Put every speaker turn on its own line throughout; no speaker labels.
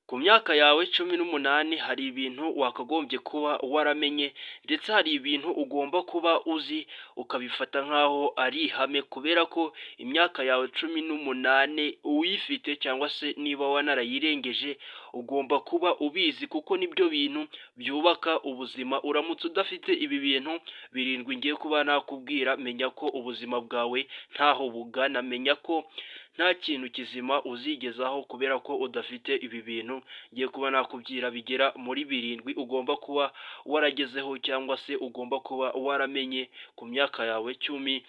Ku myaka yawe 18 hari ibintu wakagombye kuba waramenye, ndetse hari ibintu ugomba kuba uzi ukabifata nk'aho ari ihame, kubera ko imyaka yawe 18 uyifite cyangwa se niba wanarayirengeje ugomba kuba ubizi, kuko nibyo bintu byubaka ubuzima. Uramutse udafite ibi bintu birindwi ngiye kuba nakubwira, menya ko ubuzima bwawe ntaho bugana, menya ko nta kintu kizima uzigezaho kubera ko udafite ibi bintu ngiye kuba nakubwira bigera muri birindwi ugomba kuba waragezeho cyangwa se ugomba kuba waramenye ku myaka yawe 18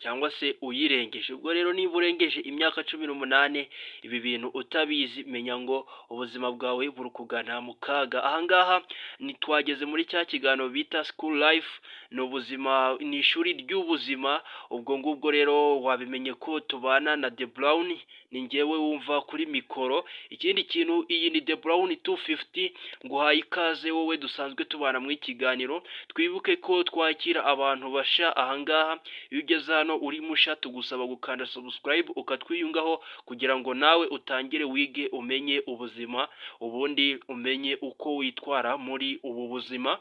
cyangwa se uyirengeje. Ubwo rero niba urengeje imyaka 18 ibi bintu utabizi, menya ngo ubuzima bwawe buri kugana mu kaga. Aha ngaha twageze muri cya kiganiro bita School Life, ni ubuzima, ni ishuri ry'ubuzima. Ubwo ngubwo rero wabimenye ko tubana na The Brown, ni njyewe wumva kuri mikoro. Ikindi kintu, iyi ni The Brown 250, nguhaye ikaze wowe dusanzwe tubana muri kiganiro. Twibuke ko twakira abantu basha aha ngaha. Iyo ugeze hano uri musha, tugusaba gukanda subscribe ukatwiyungaho kugira ngo nawe utangire wige, umenye ubuzima, ubundi umenye uko witwara muri ubu buzima.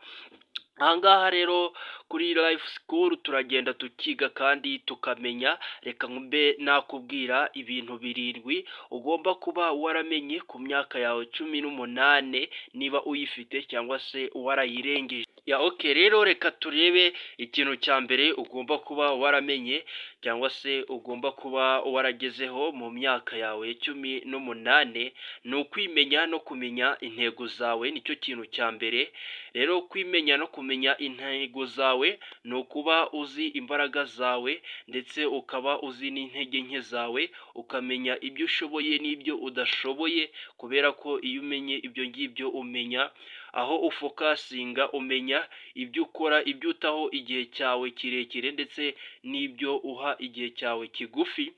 Aha ngaha rero kuri Life School turagenda tukiga kandi tukamenya. Reka mbe nakubwira ibintu birindwi ugomba kuba waramenye ku myaka yawe 18, niba uyifite cyangwa se warayirengeje. Yeah, okay, rero reka turebe ikintu cya mbere ugomba kuba waramenye cyangwa se ugomba kuba waragezeho mu myaka yawe 18, ni ukwimenya no kumenya intego zawe, nicyo kintu cya mbere. Rero kwimenya no kumenya intego zawe ni ukuba uzi imbaraga zawe, ndetse ukaba uzi n'intege nke zawe, ukamenya ibyo ushoboye n'ibyo udashoboye, kubera ko iyo umenye ibyo ngibyo umenya aho ufocusinga, umenya ibyo ukora, ibyo utaho igihe cyawe kirekire ndetse n'ibyo uha igihe cyawe kigufi.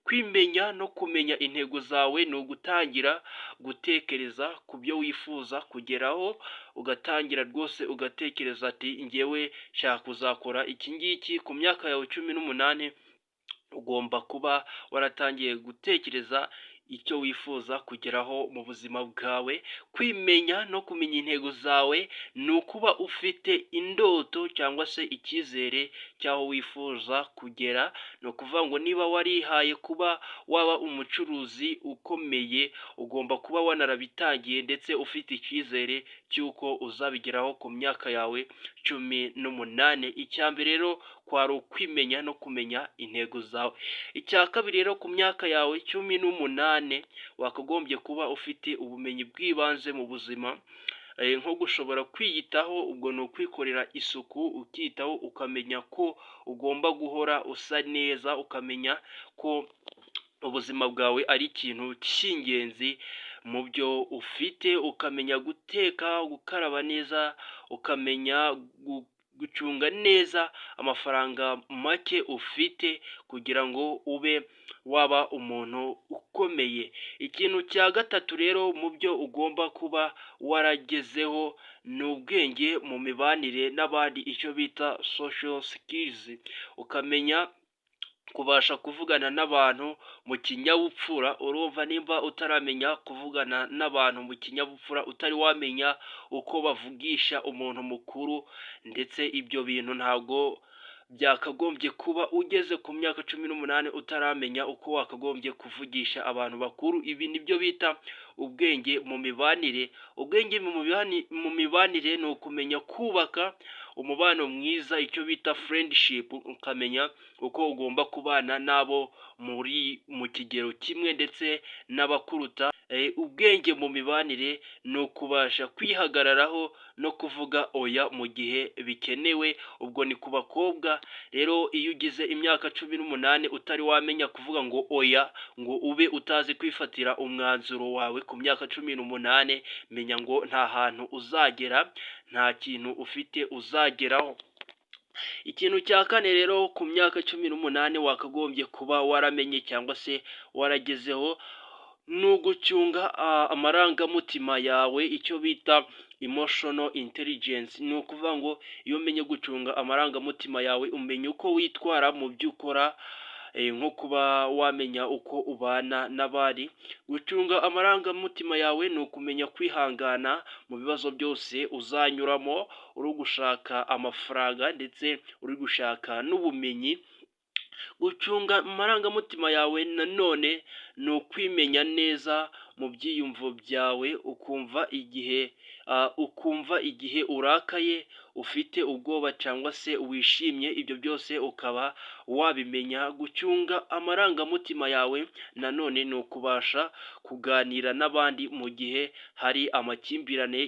Kwimenya no kumenya intego zawe ni ugutangira gutekereza ku byo wifuza kugeraho, ugatangira rwose ugatekereza ati: "Njyewe nshaka kuzakora iki ngiki." Ku myaka yawe 18 ugomba kuba waratangiye gutekereza icyo wifuza kugeraho mu buzima bwawe. Kwimenya no kumenya intego zawe ni ukuba ufite indoto cyangwa se icyizere cy'aho wifuza kugera. Ni ukuvuga ngo niba warihaye kuba waba umucuruzi ukomeye, ugomba kuba wanarabitangiye ndetse ufite icyizere cy'uko uzabigeraho ku myaka yawe 18. Icya mbere rero kwari ukwimenya no kumenya intego zawe. Icya kabiri rero, ku myaka yawe 18 wakagombye kuba ufite ubumenyi bw'ibanze mu buzima, nko gushobora kwiyitaho. Ubwo ni ukwikorera isuku, ukiyitaho, ukamenya ko ugomba guhora usa neza, ukamenya ko ubuzima bwawe ari ikintu cy'ingenzi mu byo ufite, ukamenya guteka, gukaraba neza, ukamenya gucunga neza amafaranga make ufite kugira ngo ube waba umuntu ukomeye. Ikintu cya gatatu rero mu byo ugomba kuba waragezeho ni ubwenge mu mibanire n'abandi, icyo bita social skills, ukamenya kubasha kuvugana n'abantu mu kinyabupfura. Urumva nimba utaramenya kuvugana n'abantu mu kinyabupfura, utari wamenya uko bavugisha umuntu mukuru, ndetse ibyo bintu ntabwo byakagombye kuba ugeze ku myaka 18 utaramenya uko wakagombye kuvugisha abantu bakuru. Ibi nibyo bita ubwenge mu mibanire. Ubwenge mu mibanire ni ukumenya kubaka umubano mwiza, icyo bita friendship, ukamenya uko ugomba kubana n'abo muri mu kigero kimwe ndetse n'abakuruta. Ubwenge mu mibanire ni ukubasha kwihagararaho no kuvuga oya mu gihe bikenewe. Ubwo ni ku bakobwa. Rero iyo ugize imyaka 18 utari wamenya kuvuga ngo oya, ngo ube utazi kwifatira umwanzuro wawe ku myaka 18, menya ngo nta hantu uzagera, nta kintu ufite uzageraho. Ikintu cya kane rero ku myaka 18 wakagombye kuba waramenye cyangwa se waragezeho ni ugucunga amarangamutima yawe, icyo bita emotional intelligence. Ni ukuvuga ngo iyo umenye gucunga amarangamutima yawe, umenya uko witwara mu byo ukora. nko kuba wamenya uko ubana n'abandi. Gucunga amarangamutima yawe ni ukumenya kwihangana mu bibazo byose uzanyuramo uri gushaka amafaranga ndetse uri gushaka n'ubumenyi. Gucunga amarangamutima yawe nanone ni ukwimenya neza mu byiyumvo byawe, ukumva igihe urakaye, ufite ubwoba cyangwa se wishimye, ibyo byose ukaba wabimenya. Gucunga amarangamutima yawe nanone ni ukubasha kuganira n'abandi mu gihe hari amakimbirane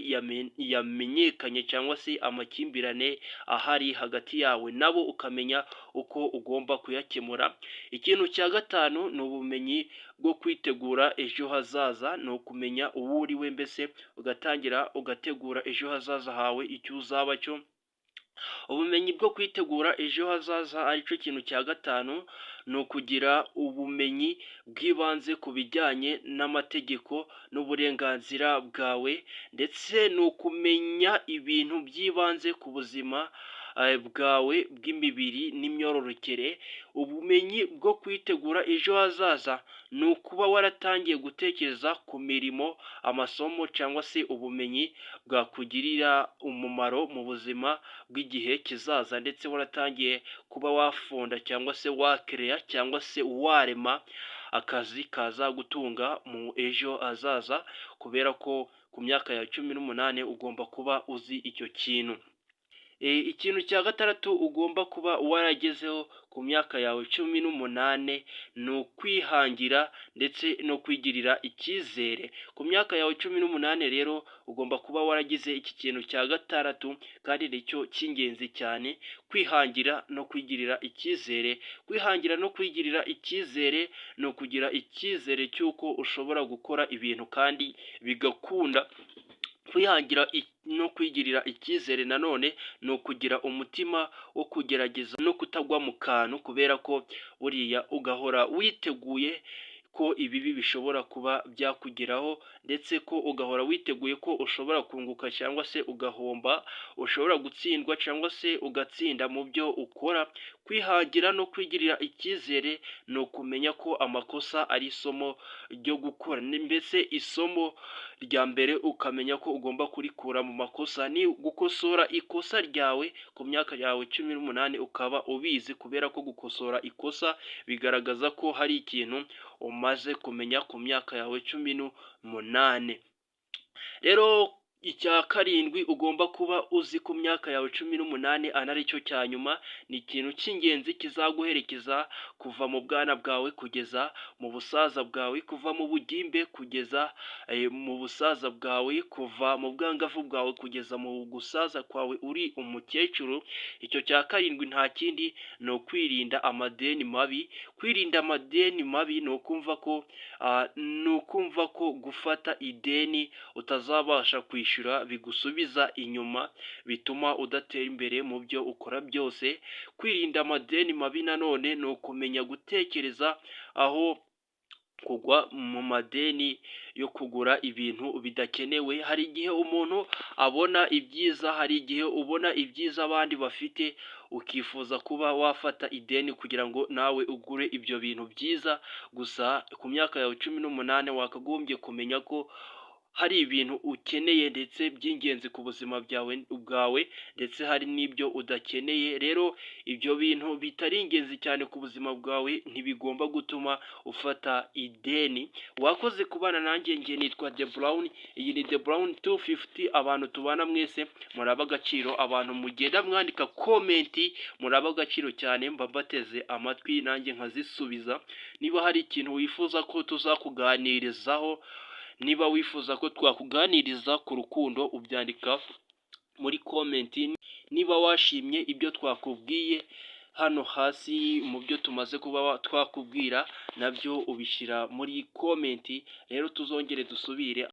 yamenyekanye cyangwa se amakimbirane ahari hagati yawe nabo, ukamenya uko ugomba kuyakemura. Ikintu cya gatanu ni ubumenyi bwo kwitegura ejo hazaza, ni ukumenya uwo uri we, mbese ugatangira ugategura ejo hazaza hawe, icyo uzaba cyo. Ubumenyi bwo kwitegura ejo hazaza, aricyo kintu cya gatanu, ni ukugira ubumenyi bw'ibanze ku bijyanye n'amategeko n'uburenganzira bwawe, ndetse ni ukumenya ibintu by'ibanze ku buzima bwawe bw'imibiri n'imyororokere. Ubumenyi bwo kwitegura ejo hazaza ni ukuba waratangiye gutekereza ku mirimo, amasomo cyangwa se ubumenyi bwakugirira umumaro mu buzima bw'igihe kizaza, ndetse waratangiye kuba wafunda cyangwa se wakereya cyangwa se warema akazi kazagutunga mu ejo hazaza, kubera ko ku myaka ya 18 ugomba kuba uzi icyo kintu. Ikintu cya gatandatu ugomba kuba waragezeho ku myaka yawe 18 ni ukwihangira ndetse no kwigirira icyizere. Ku myaka yawe 18 rero ugomba kuba waragize iki kintu cya gatandatu, kandi nicyo cy'ingenzi cyane: kwihangira no kwigirira icyizere. Kwihangira no kwigirira icyizere ni ukugira icyizere cy'uko ushobora gukora ibintu kandi bigakunda. Kwihangira no kwigirira icyizere nanone ni ukugira umutima wo kugerageza no kutagwa mu kantu, kubera ko buriya ugahora witeguye ko ibibi bishobora kuba byakugeraho, ndetse ko ugahora witeguye ko ushobora kunguka cyangwa se ugahomba, ushobora gutsindwa cyangwa se ugatsinda mu byo ukora. Kwihangira no kwigirira icyizere ni ukumenya ko amakosa ari isomo ryo gukora, mbese isomo rya mbere ukamenya ko ugomba kurikura mu makosa, ni gukosora ikosa ryawe ku myaka yawe 18 ukaba ubizi, kubera ko gukosora ikosa bigaragaza ko hari ikintu umaze kumenya ku myaka yawe 18. Rero icya karindwi ugomba kuba uzi ku myaka yawe 18, anaricyo cya nyuma, ni ikintu cy'ingenzi kizaguherekeza kuva mu bwana bwawe kugeza mu busaza bwawe, kuva mu bugimbe kugeza mu busaza bwawe, kuva mu bwangavu bwawe kugeza mu gusaza kwawe uri umukecuru. Icyo cya karindwi nta kindi, ni ukwirinda amadeni mabi. Kwirinda amadeni mabi ni ukumva ko gufata ideni utazabasha kwishyura bigusubiza inyuma, bituma udatera imbere mu byo ukora byose. Kwirinda amadeni mabi nanone ni ukumenya gutekereza aho kugwa mu madeni yo kugura ibintu bidakenewe. Hari igihe umuntu abona ibyiza, hari igihe ubona ibyiza abandi bafite ukifuza kuba wafata ideni kugira ngo nawe ugure ibyo bintu byiza. Gusa ku myaka yawe 18 wakagombye kumenya ko hari ibintu ukeneye ndetse by'ingenzi ku buzima bwawe, ndetse hari n'ibyo udakeneye. Rero ibyo bintu bitari ingenzi cyane ku buzima bwawe ntibigomba gutuma ufata ideni. Wakoze kubana nanjye, njye nitwa The Brown, iyi ni The Brown 250. Abantu tubana mwese muri ab'agaciro, abantu mugenda mwandika comment muri ab'agaciro cyane, mba mbateze amatwi nanjye nkazisubiza. Niba hari ikintu wifuza ko tuzakuganirizaho, niba wifuza ko twakuganiriza ku rukundo, ubyandika muri comment. Niba washimye ibyo twakubwiye hano hasi mu byo tumaze kuba twakubwira, nabyo ubishyira muri comment. Rero tuzongere dusubire.